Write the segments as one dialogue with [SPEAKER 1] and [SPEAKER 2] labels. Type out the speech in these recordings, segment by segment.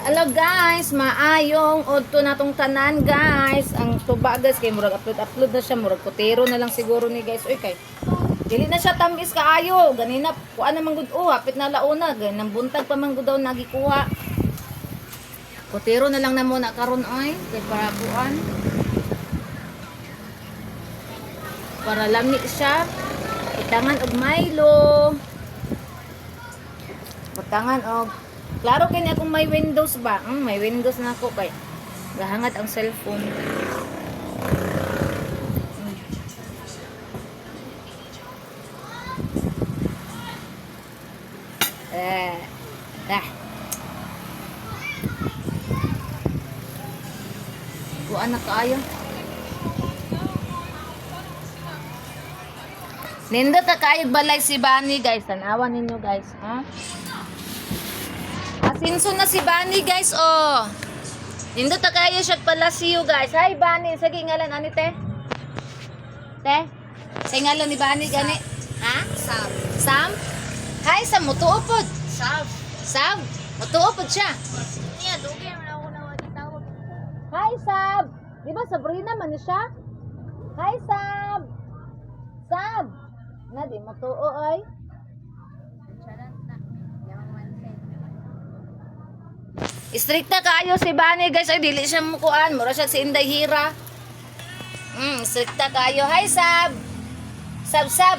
[SPEAKER 1] Hello guys, maayong udto na tong tanan, guys. Ang tuba, guys, kay murag upload upload na siya, murag kutero na lang siguro ni, guys. Uy, kay dili na siya tamis kaayo. Ganina kuan na man gud, oh, hapit na launa, ganang buntag pa man gud daw nagikuha. Kutero na lang na muna karon ay kay para kuan. Para lami siya. Butangan og Milo. Butangan og klaro kini akong may Windows ba? May Windows na ako kay gahangad ang cellphone. Eh, ah. Kuan na kaayo. Nindot na kaayo balay si Bani, guys. Tanawan ninyo, guys, ha? Asinso na si Bani, guys, oh. Nindot na kaayo siya palasiyo, guys. Hi, Bani. Sige, ngalan ani te. Te. Sa ngalan ni Bani gani. Ha?
[SPEAKER 2] Sam.
[SPEAKER 1] Sam? Hi, Sam. Mutuo pod.
[SPEAKER 2] Sam.
[SPEAKER 1] Sam, mutuo pod siya.
[SPEAKER 2] Niya, dugay man ako na tawag.
[SPEAKER 1] Hi, Sab! Di ba Sabrina man ni siya? Hi, Sab! Sab! Na, di mo tuo ay.
[SPEAKER 2] Charot na. Yamang manset.
[SPEAKER 1] Stricta kaayo si Bani, guys. Ay, dili siya mukuan. Mura siya si Inday Hira. Stricta kaayo. Hi, Sab! Sab, Sab!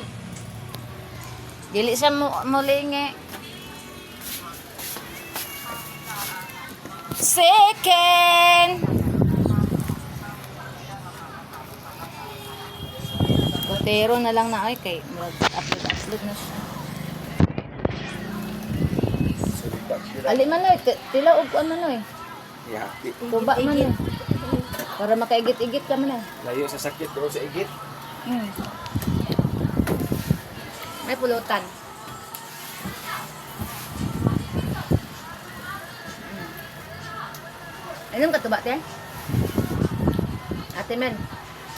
[SPEAKER 1] Dili siya mulingi. Second! Kotero na lang na ay kay murag upload upload na siya. Ali man oy, tila og ano noy.
[SPEAKER 3] Yaki.
[SPEAKER 1] Tuba man eh. Para makaigit-igit ka man eh.
[SPEAKER 3] Layo sa sakit doon sa igit.
[SPEAKER 1] May pulutan. Inom ka tuba, te? Ate men,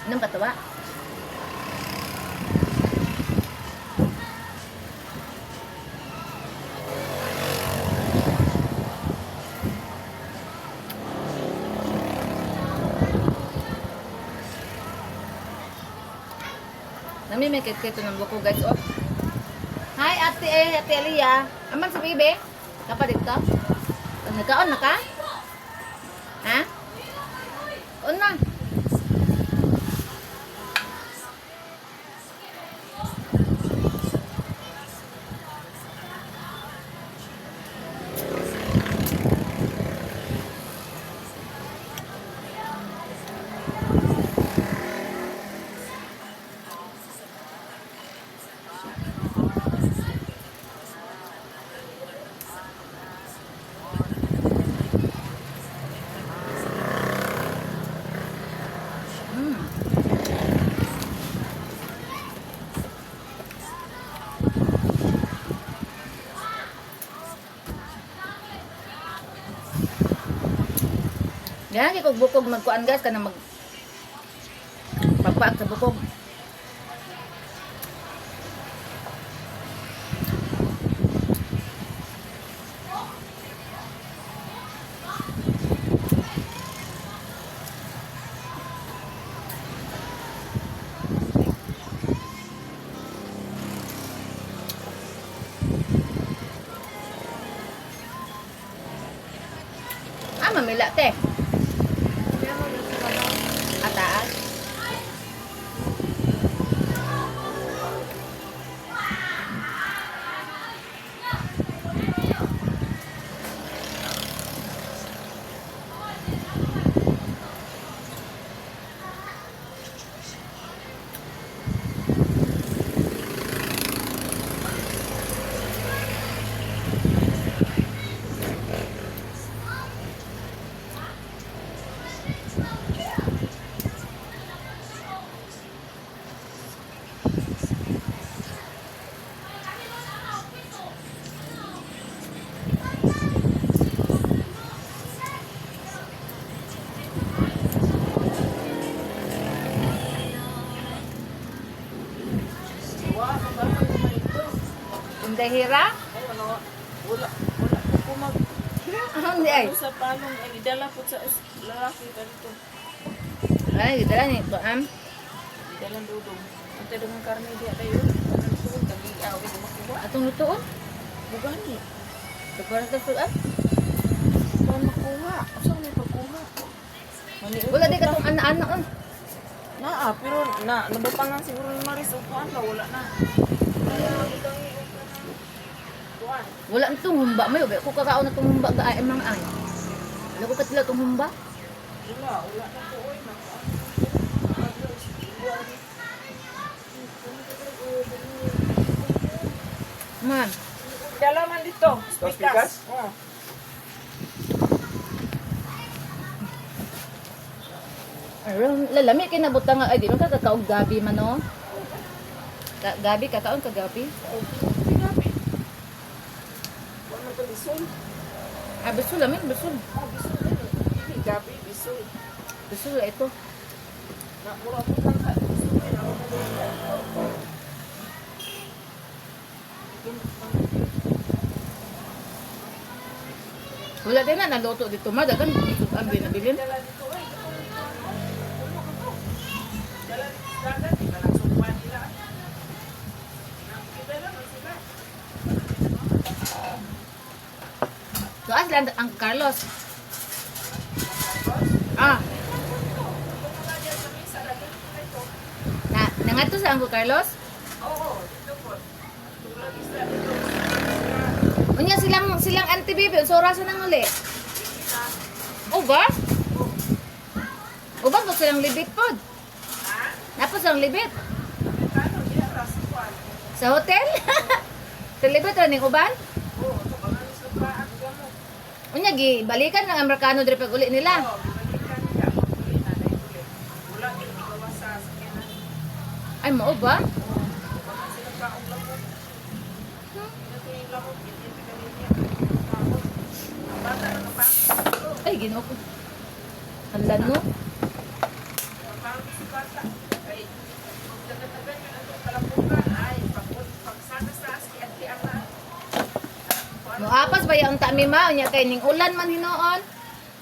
[SPEAKER 1] inom ka tuba? Nami may kit ng buko, guys, oh. Hi, Ate eh, Ate Elia. Aman sa bibi? Kapa dito? Nagkaon na ka? Ha? Kaon na. Yan, kay kog bukog magkuan, guys, kanang mag pagpaak sa bukog. Ah, mamila te. Ataas. Inday Hira?
[SPEAKER 3] Wala. Wala. Ako mag
[SPEAKER 1] Ano Palong di ay.
[SPEAKER 4] Sa palong ay gidala po sa lalaki dito.
[SPEAKER 1] Ay, dala ni to am.
[SPEAKER 4] Gidala dudong. Ante dengan karne dia tayo. Ano tagi awi di makuha.
[SPEAKER 1] Atong lutoon.
[SPEAKER 4] Bugani.
[SPEAKER 1] Tukuran ta sulat.
[SPEAKER 4] Kuan makuha. Usa may pagkuha? Mani
[SPEAKER 1] Wala di katong ana-ana on.
[SPEAKER 4] Naa, pero na nabutangan siguro ni Maris o kuan ba wala na. Kuan.
[SPEAKER 1] Wala ang tong humba mayo. Ko kakaon na tong humba ga ay mga ay. Wala ko katila tong humba.
[SPEAKER 4] Wala, wala na ko oy na.
[SPEAKER 1] Man.
[SPEAKER 4] Dala man dito.
[SPEAKER 3] Tapos pikas?
[SPEAKER 4] Oh.
[SPEAKER 1] Aron, lalami kay nabutang nga ay di man ka kakaog gabi man no. Ka gabi kakaon ka gabi.
[SPEAKER 4] Gabi. Kuan man to bisol.
[SPEAKER 1] Ah, bisul lamin bisul.
[SPEAKER 4] Oh, bisol din. Dili gabi bisol.
[SPEAKER 1] Bisul ito.
[SPEAKER 4] Na mura po kang ka. Bisol ay na mo dito.
[SPEAKER 1] Wala din na naluto dito ma dagan ang binabilin.
[SPEAKER 4] Dala dito ay. Puno ka to. Dala dito sa dagat, di ba nagsumpa nila? Nakikita na sila.
[SPEAKER 1] So as lang ang Carlos. Ah. Na nangadto sa Uncle Carlos?
[SPEAKER 4] Oo, dito po. Tulad isla dito.
[SPEAKER 1] Unya silang silang auntie baby, unsa orasan nang uli? O ba? O ba ko silang libit pod? Napos ang libit.
[SPEAKER 4] Amerikano, di ra sa kuan.
[SPEAKER 1] Sa hotel? Sa libit ra ning uban?
[SPEAKER 4] Oo, tubangan sa paag gamo.
[SPEAKER 1] Unya gi balikan ng Amerikano diri pag uli nila.
[SPEAKER 4] Oo, gibalikan niya ako uli na dahil uli. Wala gyud gawa sa sakyanan.
[SPEAKER 1] Ay mao ba?
[SPEAKER 4] Oo, tubangan sila kaog lamok. Ito yung lamok, hindi pa niya. Ang bata nakapangit.
[SPEAKER 1] Ay Ginoo ko. Hala no.
[SPEAKER 4] Nakapangit si bata. Kay magdagatagan yun atong kalabukan ay pagsaka sa aski at ang
[SPEAKER 1] Moapas ba yung tami ma unya kay ning ulan man hinuon.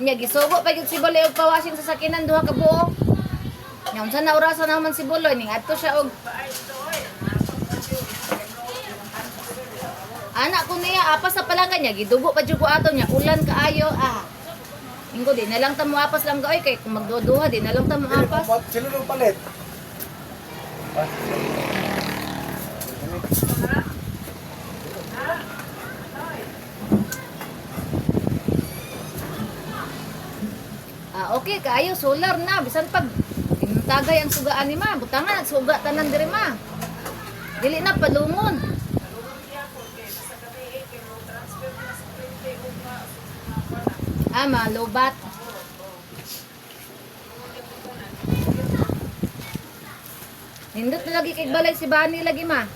[SPEAKER 1] Unya gisugo pa gyud si Buloy og pawasin sa sakinan duha ka buok. Nya unsa na orasan na man si Buloy ning adto siya og anak ko niya apas sa palangga niya gidugo pa jud ko ato niya ulan kaayo ah. Ingo di na lang ta moapas lang gaoy kay kung magduha-duha di na lang ta moapas.
[SPEAKER 3] Sino nung palit?
[SPEAKER 1] Ah, okay kaayo solar na bisan pag tagay ang sugaan ni ma butangan suga tanan diri ma. Dili na palungon. Ah, malubat. Nindot na lagi kay balay si Bani lagi ma.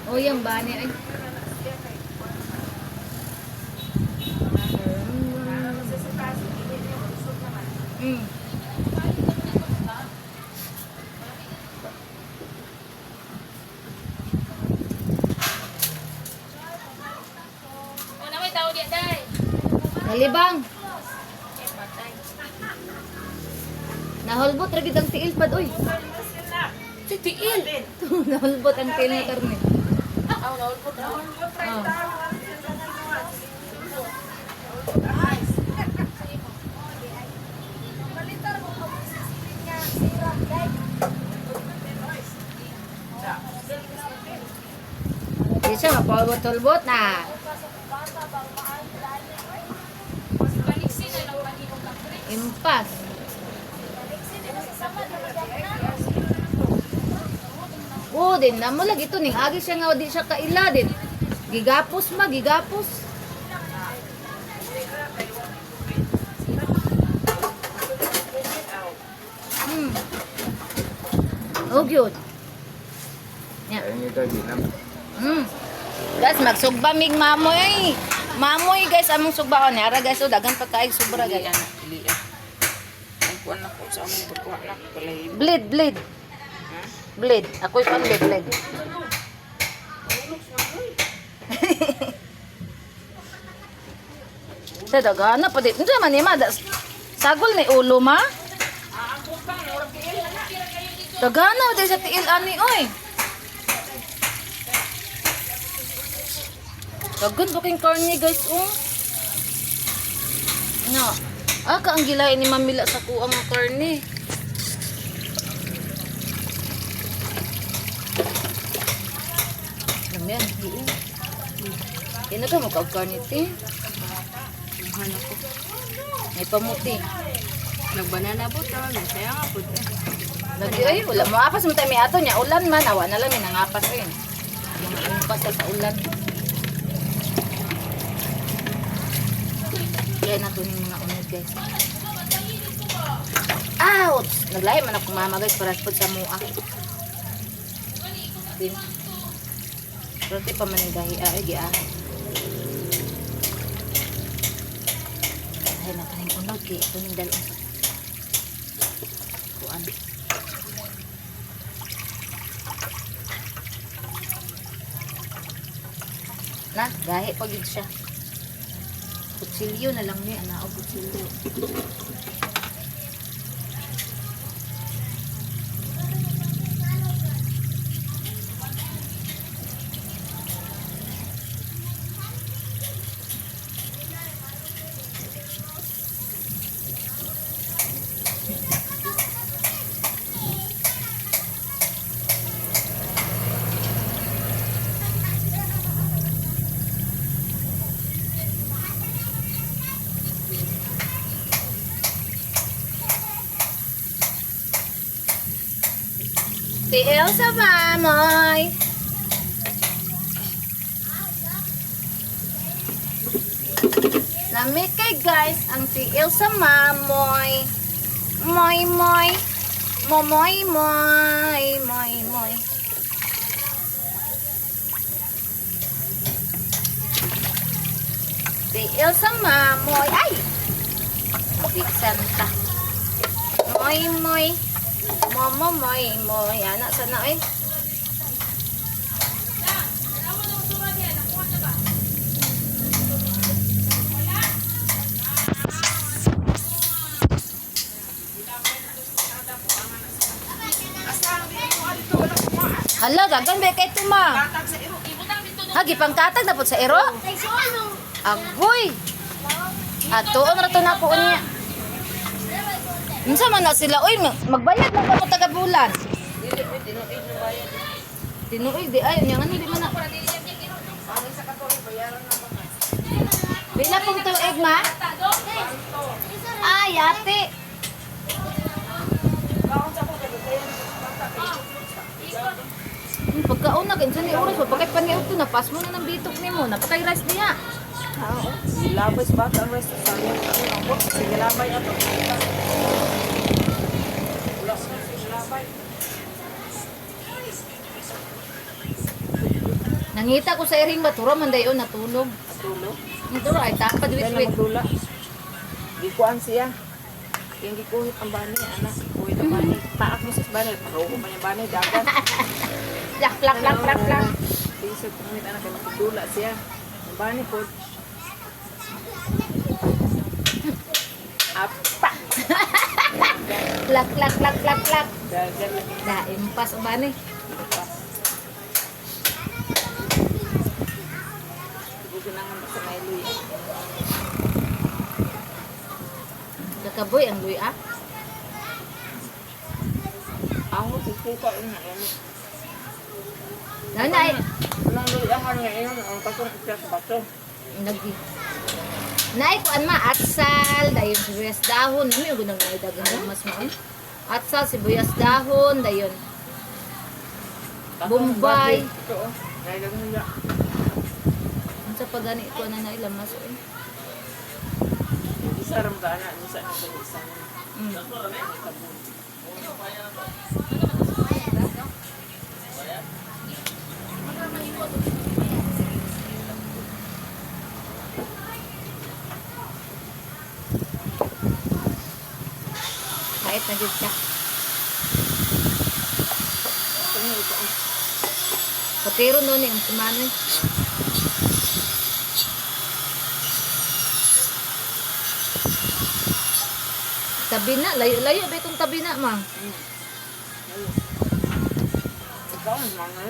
[SPEAKER 1] O yung Bani ay.
[SPEAKER 2] O na may tao diya day.
[SPEAKER 1] Nalibang. Naholbot ra gid ang tiil pad oy.
[SPEAKER 4] Si tiil.
[SPEAKER 1] Naholbot ang tiil ni karne.
[SPEAKER 4] Aw, naulpot. Naulpot
[SPEAKER 1] Oh.
[SPEAKER 2] Palitar mo ka sa silin nga sira day.
[SPEAKER 1] Di siya mapahulbot-hulbot na. Impas. Oo, din na mo lagi to ning agi siya nga di siya kaila din. Gigapos ma, gigapos. Oh, gyud. Ya.
[SPEAKER 3] Ayun ito, di na.
[SPEAKER 1] Guys, magsugba mig mamoy. Mamoy guys among sugbaon ni ara guys oh dagan pa kaig sobra guys.
[SPEAKER 4] Ili ili. Ay kuan na ko sa among pagkuha na kalay.
[SPEAKER 1] Bleed, bleed.
[SPEAKER 4] Ha?
[SPEAKER 1] Blade. Ako'y pang blade. Sa dagana pa di. Unsa man ni ma? Sagol ni ulo ma? Dagana di sa tiil ani oy. Dagan ba king karne guys oh. Na. Ah, ka ang gilain ni Mamila sa kuang nga karne. Alam yan, hiin. Yan na ka mo karne ti. May pamuti.
[SPEAKER 4] Nagbanana po tawag na siya nga po.
[SPEAKER 1] Lagi ay wala mo apas mo tayo may ato niya ulan man awa na lang may nangapas rin. Yung umpas sa ulan. Kaya na ning mga unod guys. Ouch! Naglahi man ako mama guys para sa mua. Din. Pero di pa man ang gahi ay giahan. Ay na kaning unod kay ito ning dalon. Kuan. Na, gahi pa gid siya. Kutsilyo na lang ni ana og kutsilyo. Si Elsa Mamoy. Lami kay guys ang si Elsa Mamoy. Moy moy. Momoy moy moy moy. Si Elsa Mamoy. Ay! Big Santa. Moy moy. Momo moy moy. Ana sana eh. Hala, gagan ba kay tuma? Ha, gipangkatag na po sa ero? Agoy! Atuon ra to na po niya. Unsa man na sila oy, magbayad man ka mo taga bulan. Tinuig di ay nya ngano di man na. Pila pong tuig ma? Ay, ate. Pagkauna kay ni oras pa pagkay paniud to napas mo na ng bitok nimo, napakay rice diha.
[SPEAKER 4] Labas ba ang rest sa iyo? Sige labay ato. Wala sa sige labay.
[SPEAKER 1] Nangita ko sa iring batura man dayon natulog.
[SPEAKER 4] Tulog.
[SPEAKER 1] Ito ay tapad
[SPEAKER 4] Dahil
[SPEAKER 1] wit
[SPEAKER 4] na
[SPEAKER 1] wit.
[SPEAKER 4] magdula. Gikuan siya. Yung gikuhit ang bani, anak. Gikuhit ang bani. Paak mo sa bani. Parugo pa niya bani. Dagan.
[SPEAKER 1] Plak plak plak plak plak.
[SPEAKER 4] Tisod pangit anak. Kaya makidula siya. Ang bani po. Apa!
[SPEAKER 1] Plak plak plak plak plak.
[SPEAKER 4] Dagan lagi.
[SPEAKER 1] Da impas ba ni?
[SPEAKER 4] Gugunangan ba sa may luya?
[SPEAKER 1] Kakaboy ang luya.
[SPEAKER 4] Ako, susuka yun na yun.
[SPEAKER 1] Nanay,
[SPEAKER 4] Anong luya ka nga yun? Ang katong isya sa bato.
[SPEAKER 1] nagi. Nay kuan ma atsal dayon sibuyas dahon nami og nang ay dagang mas mo. Atsal sibuyas dahon dayon. Bombay.
[SPEAKER 4] Ito oh. Dagan luya.
[SPEAKER 1] Unsa pa gani ko na na lamas oy.
[SPEAKER 4] Isa ram ka anak. Isa na sa isa.
[SPEAKER 1] Kahit na gid siya.
[SPEAKER 4] ko.
[SPEAKER 1] Kutero no ni ang sumanoy. Tabi na, layo-layo ba itong tabi na, ma?
[SPEAKER 4] Ikaw ang mga.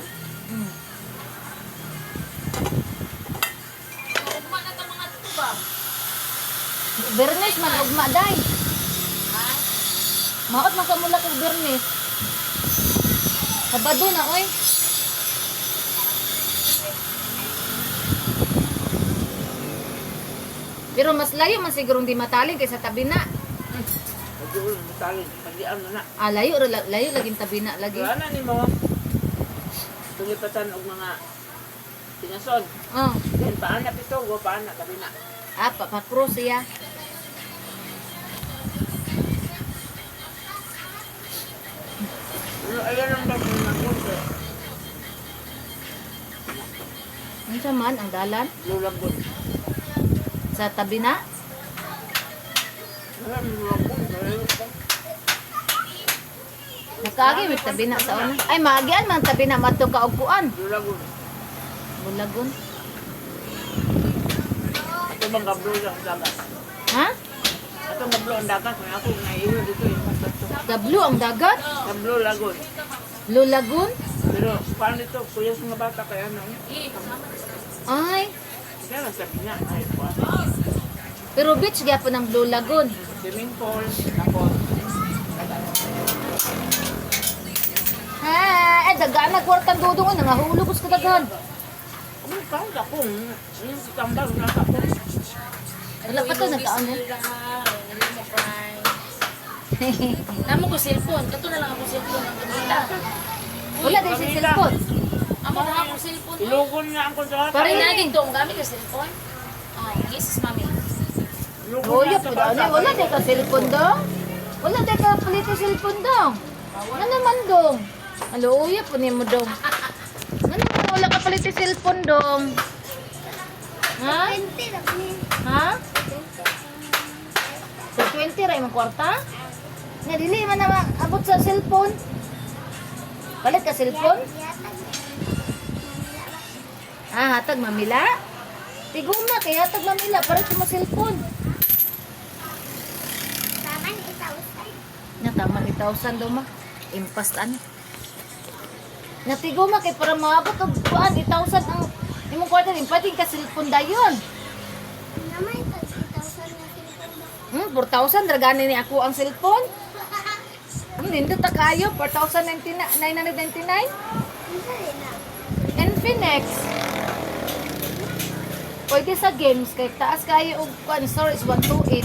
[SPEAKER 2] Ugma na ta mga tuba.
[SPEAKER 1] Bernes man, ugma day. Maot man ka mula kag Bernes. Sabado na, oy. Pero mas layo man siguro di mataling kaysa tabi na.
[SPEAKER 4] Pag-uwi, matalin. Pag-ian na na.
[SPEAKER 1] Ah, layo, layo laging tabi na lagi.
[SPEAKER 4] Wala na ni mo. Tulipatan og mga tinason.
[SPEAKER 1] Oh.
[SPEAKER 4] Then paana pito, go paana tabi na.
[SPEAKER 1] Ah, pa-cross siya.
[SPEAKER 4] Ano ayan ang bagong ng kunti.
[SPEAKER 1] Unsa man ang dalan
[SPEAKER 4] Lulagon.
[SPEAKER 1] sa tabi na?
[SPEAKER 4] Wala ang lulagon. Dalayo pa.
[SPEAKER 1] Nakaagi may tabi na sa una. Ay, maagian man tabi na madto ka og kuan.
[SPEAKER 4] Lulagon.
[SPEAKER 1] Bulagon.
[SPEAKER 4] Ato bang gablo ang dagat?
[SPEAKER 1] Ha?
[SPEAKER 4] Ato gablo ang dagat. May ako naiiwan dito yung pastato.
[SPEAKER 1] Gablo ang dagat?
[SPEAKER 4] Gablo lagon.
[SPEAKER 1] Lulagon?
[SPEAKER 4] Pero paano dito? Kuya sa mga bata kaya ano?
[SPEAKER 1] Ay,
[SPEAKER 4] Kaya lang sabi niya. Ay, kuwan.
[SPEAKER 1] pero beach gyapon ang Blue Lagoon.
[SPEAKER 4] Swimming pool. Tapos.
[SPEAKER 1] Ha, ay dagan na kwartang dudong ay nangahulog us kadaghan.
[SPEAKER 4] Ano kaon ako? Yung sa tambag nasa ako.
[SPEAKER 1] Wala pa to nagkaon eh.
[SPEAKER 2] Namo ko cellphone, kato na lang ako cellphone ang gamita.
[SPEAKER 1] Wala din si cellphone.
[SPEAKER 2] Amo na ako cellphone.
[SPEAKER 4] Ilugon nga ang kontrata.
[SPEAKER 1] Pare
[SPEAKER 2] Pare na dito ang gamit ka cellphone. Oh, yes mami.
[SPEAKER 4] Ilugon
[SPEAKER 1] Wala
[SPEAKER 4] nga sa
[SPEAKER 1] po
[SPEAKER 4] bata.
[SPEAKER 1] daw. Wala din ka cellphone dong. Wala din ka palit yung cellphone dong. Ano naman dong? Alo, uya po ni mo dong. Ano naman wala ka palit yung cellphone dong? Ha? Ha? So 20 ra imong kwarta? Nga dili man na abot sa cellphone. Palit ka cellphone? Ah, hatag mamila? Tiguma kay hatag mamila para sa mo cellphone. Nga tama ni 1,000 daw ma. Impas ano. Natiguma kay para maabot og kuan 8,000 ang imong kwarta din pwede ka cellphone dayon. 4,000 ra gani ni ako ang cellphone. Nindot ta kayo 4,999. Infinix. Pwede sa games kay taas kayo og kuan store is 128.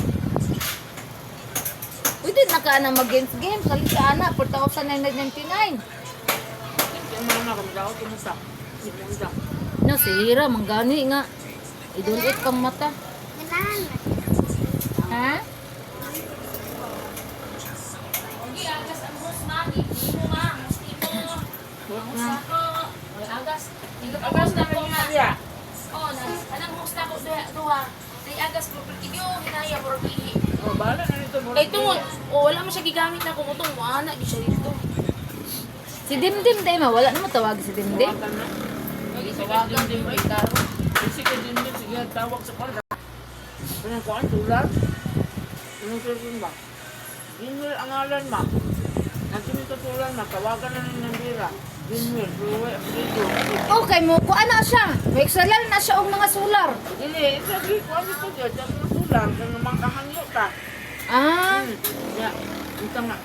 [SPEAKER 1] Pwede na ka na mag games games kalit ka ana 4,999.
[SPEAKER 4] Yung mama ko, daw kumusta? Kumusta?
[SPEAKER 1] No, si Hira, manggani nga. Idulit kang mata. Ha?
[SPEAKER 2] Ogi agas ang host mami, mo ma, host mo. Host ako. Oy agas. Agas na ko nga.
[SPEAKER 4] Siya.
[SPEAKER 2] Oh, na anang host na ko duha duha. Tay agas ko pertiyo hinaya mo ihi.
[SPEAKER 4] Oh, bahala na nito.
[SPEAKER 2] Kay tungod, oh, wala mo siya gigamit na kumutong mo ana gyud siya dito.
[SPEAKER 1] Si Dimdim day ma, wala na tawag si Dimdim.
[SPEAKER 4] Tawagan na.
[SPEAKER 2] Tawagan din mo karo.
[SPEAKER 4] Kasi kay Dindin, sige, tawag sa kwan. Anong kwan, tulan? Anong cellphone ba? Ginwil ang ngalan ma. Nandiyan ito tulan ma, tawagan na rin ng bira. Ginwil, Ruwe, Frido.
[SPEAKER 1] Okay mo, kuan na siya. May solar na siya og mga solar.
[SPEAKER 4] Dili, isa di, kuan ito dyan, dyan mga tulan, kung namang kahangyo ka.
[SPEAKER 1] Ah,
[SPEAKER 4] Ya, ito nga.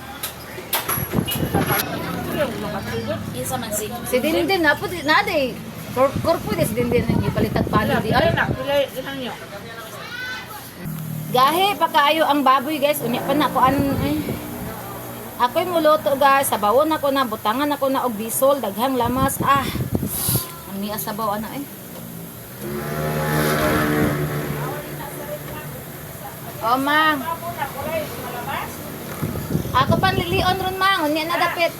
[SPEAKER 4] Makasugot.
[SPEAKER 2] Kinsa man si.
[SPEAKER 1] si Dimdim na po na day. Korpo di si Dimdim nang ipalitag palo di
[SPEAKER 4] Pila
[SPEAKER 1] ay.
[SPEAKER 4] na, pila hangyo.
[SPEAKER 1] Gahe pa kaayo ang baboy guys, unya pa na kuan ay. Ako'y muluto guys, sabawon ako na, butangan ako na og bisol, daghang lamas. Ah. Ang niya sabaw ana eh. Oh, ma'am. Ako pan lilion ron ma'am, unya na dapit.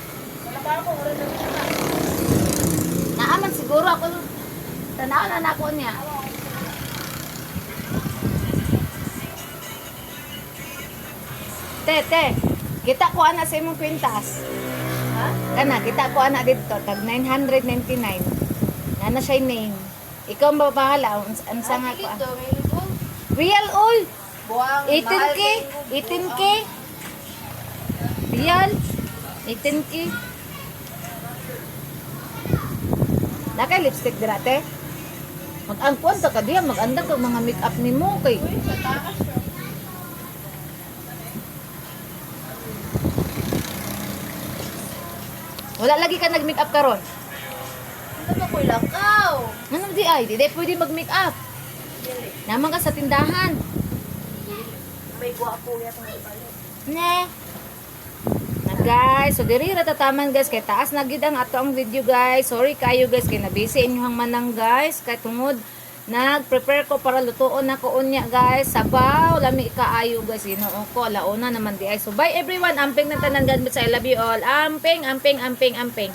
[SPEAKER 1] Naaman siguro ako tanaw na nako niya. Te, te. Kita ko ana sa imong kwintas. Kana kita ko ana dito tag 999. Nana siya name. Ikaw ang bahala unsa nga ko.
[SPEAKER 2] Dito, may luto.
[SPEAKER 1] Real oil.
[SPEAKER 2] Buwang,
[SPEAKER 1] 18K, 18K. Real 18K. Naka lipstick dira te. Mag-angkon ta ka diya, mag-andam kag mga make-up nimo kay.
[SPEAKER 2] Sa taas siya.
[SPEAKER 1] Wala lagi ka nag-make-up karon.
[SPEAKER 2] Ano ba ko lakaw?
[SPEAKER 1] Ano di ay, di pwede mag-make-up. Naman ka sa tindahan.
[SPEAKER 2] May gwapo yata ng ipalit.
[SPEAKER 1] Ne. Na guys, so diri ra tataman guys kay taas na gid ang ato ang video guys. Sorry kayo guys kay nabisi inyong manang guys kay tungod nag-prepare ko para lutuon na ko unya guys. Sabaw, lami kaayo guys. Ginoo ko launa naman di ay. So bye everyone. Amping ng tanan God bless. I love you all. Amping, amping, amping, amping.